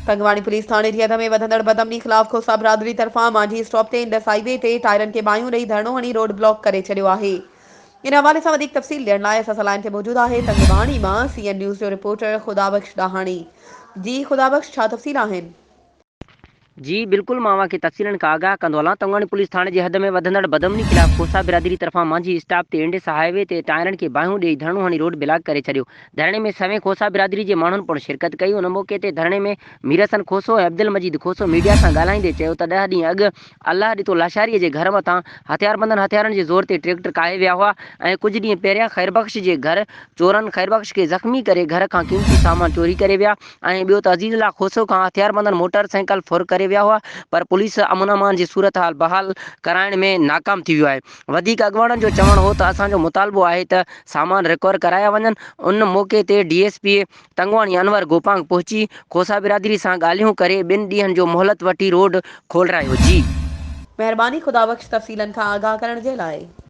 Tangwani police ٿاڻي جي حد ۾ وڌندڙ بدامني خلاف کوسا برادري طرفان مانجهي اسٽاپ تي انڊس هاء وي تي ٽائرن کي باهيون ڏئي ڌرڻو هڻي روڊ بلاڪ ڪري ڇڏيو آهي. ان حوالي سان وڌيڪ تفصيل ڏيڻ لاء اسان سان لائين تي موجود آهي تنگواڻي مان سي اين نيوز جو رپورٽر خدا بخش ڏاهاڻي. جي خدا بخش ڇا تفصيل آهن؟ جي بلڪل مان اوهان کي تفصيلن کان آگاهه ڪندو هلان تنگواڻي پوليس ٿاڻي جي حد ۾ وڌندڙ بدامني خلاف کوسا برادري طرفان مانجهي اسٽاپ تي انڊس هاء وي تي ٽائرن کي باهيون ڏئي ڌرڻو هڻي روڊ بلاڪ ڪري ڇڏيو ڌرڻي ۾ سوين کوسا برادري جي ماڻهن پڻ شرڪت ڪئي ان موقعي تي ڌرڻي ۾ ميرحسن کوسو ۽ عبدالمجيد کوسو ميڊيا سان ڳالهائيندي چيو ته ڏهه ڏينهن اڳ الله ڏتو لاشاري جي گهر مٿان هٿياربندن هٿيارن جي زور تي ٽريڪٽر ڪاهي ويا هئا ۽ ڪجهه ڏينهن پهريان خيربخش جي گهر چورن خيربخش کي زخمي ڪري گهر کان قيمتي سامان چوري ڪري ويا ۽ ٻيو ته عزيز الله کوسو کان هٿياربندن موٽر سائيڪل ڦر ڪري ويا هئا پر پوليس امن امان جي صورتحال بحال ڪرائڻ ۾ ناڪام ٿي ويو آهي وڌيڪ اڳواڻن جو چوڻ هو ته اسان جو مطالبو آهي ته سامان رڪور ڪرايا وڃن ان موقعي تي D S P Tangwani Anwar Gopang پهچي کوسا برادري سان ڳالهيون ڪري ٻن ڏينهن جو مهلت وٺي روڊ کولرايو جي. مهرباني خدا بخش تفصيلن کان آگاهه ڪرڻ جي لاء.